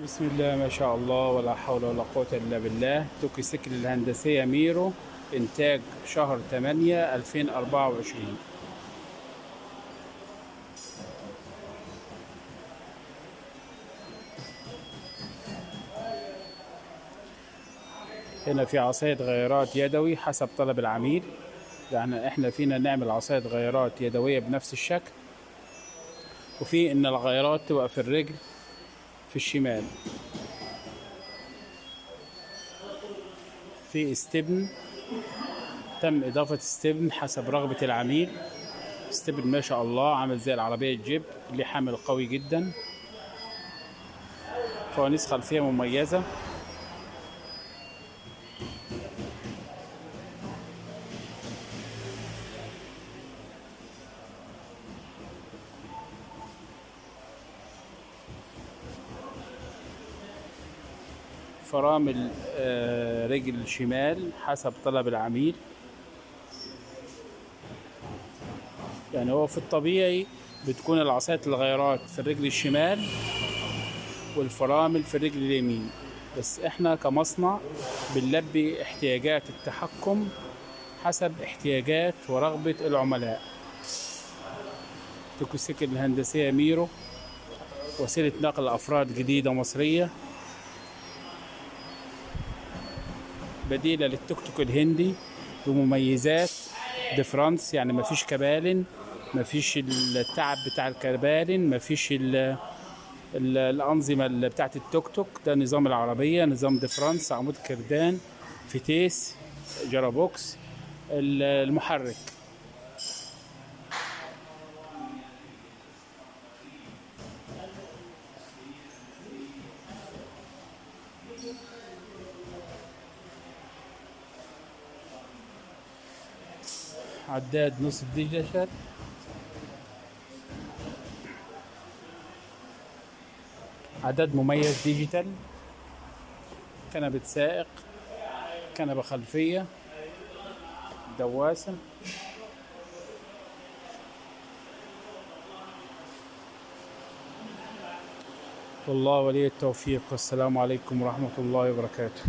بسم الله ما شاء الله ولا حول ولا قوة إلا بالله. توكسيكل الهندسية ميرو، إنتاج شهر 8 2024. هنا في عصاية غيارات يدوي حسب طلب العميل، يعني احنا فينا نعمل عصاية غيارات يدوية بنفس الشكل، وفي ان الغيارات تبقى في الرجل في الشمال. في استبن، تم اضافة استبن حسب رغبة العميل. استبن ما شاء الله عامل زي العربية الجيب، اللي حامل قوي جدا. فوانيس خلفية مميزة. فرامل رجل شمال حسب طلب العميل. يعني هو في الطبيعي بتكون العصاية الغيارات في الرجل الشمال والفرامل في الرجل اليمين، بس احنا كمصنع بنلبي احتياجات التحكم حسب احتياجات ورغبة العملاء. توكسيكل الهندسية ميرو، وسيلة نقل أفراد جديدة مصرية، بديلة للتوك توك الهندي بمميزات ديفرانس، يعني مفيش كبالن، مفيش التعب بتاع الكبالن، مفيش الأنظمة اللي بتاعت التوك توك. ده نظام العربية، نظام ديفرانس، عمود كردان، فتيس، جرابوكس، المحرك. عداد نصف digital، عداد مميز digital، كنبة سائق، كنبة خلفية، دواسة. والله ولي التوفيق، والسلام عليكم ورحمة الله وبركاته.